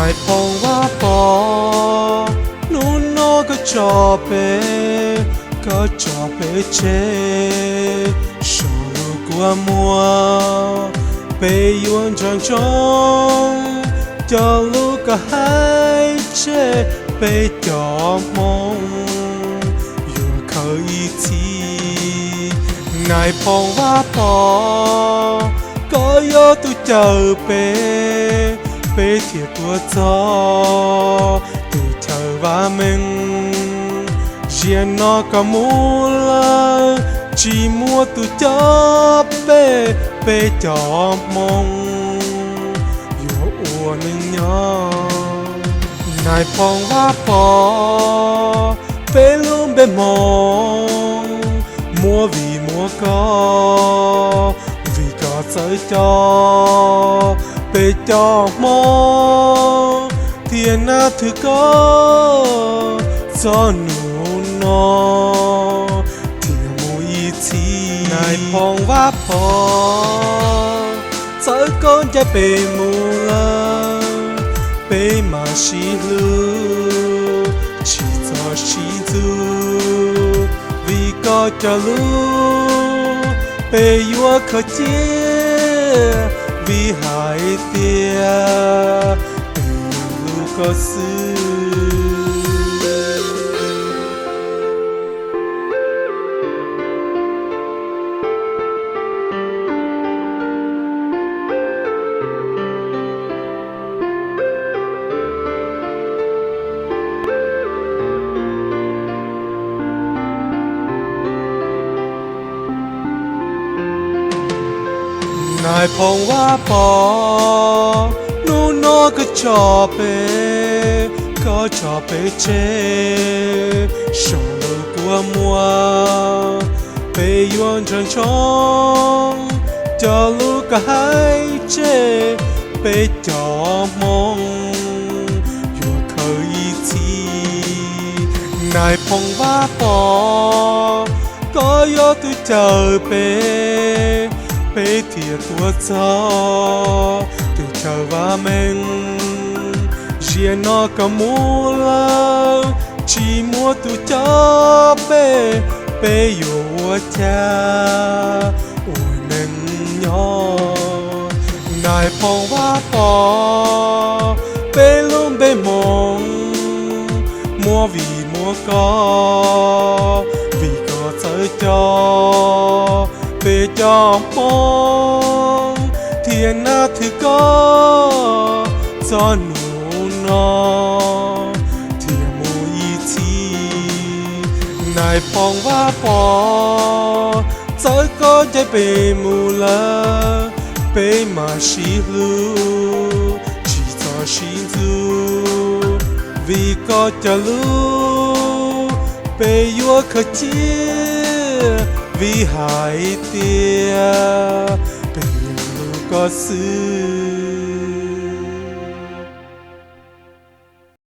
Nais phoo Vaj Pov, hnub no koj tso peb, koj tso peb tseg saum lub kua muag. Peb yuav nco ntsoov cov lus koj hais tseg, peb cov Hmoob yuav khaws ib txhis. Nais phoo Vaj Pov, koj yog tus cawm peb, peb thiaj tuaj txog teb chaws vam meej. Zaum no koj mus lawm, tsis muaj tus coj peb, peb cov Hmoob yuav ua neej nyob. Nais phoo Vaj Pov, peb lub npe Hmoob muab vim muab koj, vim koj txawj coj peb cov Hmoob thiab nab thwm koj, txog hnub no thiaj mus ib txhis. Nais phoo Vaj Pov, txawm koj ncaim peb mus lawm, peb mam sib hlub tsis txhob sib ntxub. Vim koj cov lus peb yuav khaws cia, vim hais tias peb hlub koj xwb. Nais phoo Vaj Pov, hnub no koj tso peb, koj tso peb tseg saum lub kua muag. Peb yuav nco ntsoov cov lus koj hais tseg, peb cov Hmoob yuav khaws ib txhis. Nais phoo Vaj Pov, koj yog tus cawm peb, peb thiaj tuaj txog teb chaws vam meej. Zaum no koj mus lawm, tsis muaj tus coj peb, peb yuav ua cas ua neej nyob. Nais phoo Vaj Pov, peb lub npe Hmoob muab vim muab koj, vim koj txawj coj peb cov Hmoob thiab nab thwm koj, txog hnub no thiaj mus ib txhis. Nais phoo Vaj Pov, txawm koj ncaim peb mus lawm, peb mam sib hlub tsis txhob sib ntxub. Vim koj cov lus peb yuav khaws cia, vim hais tias peb hlub koj xwb.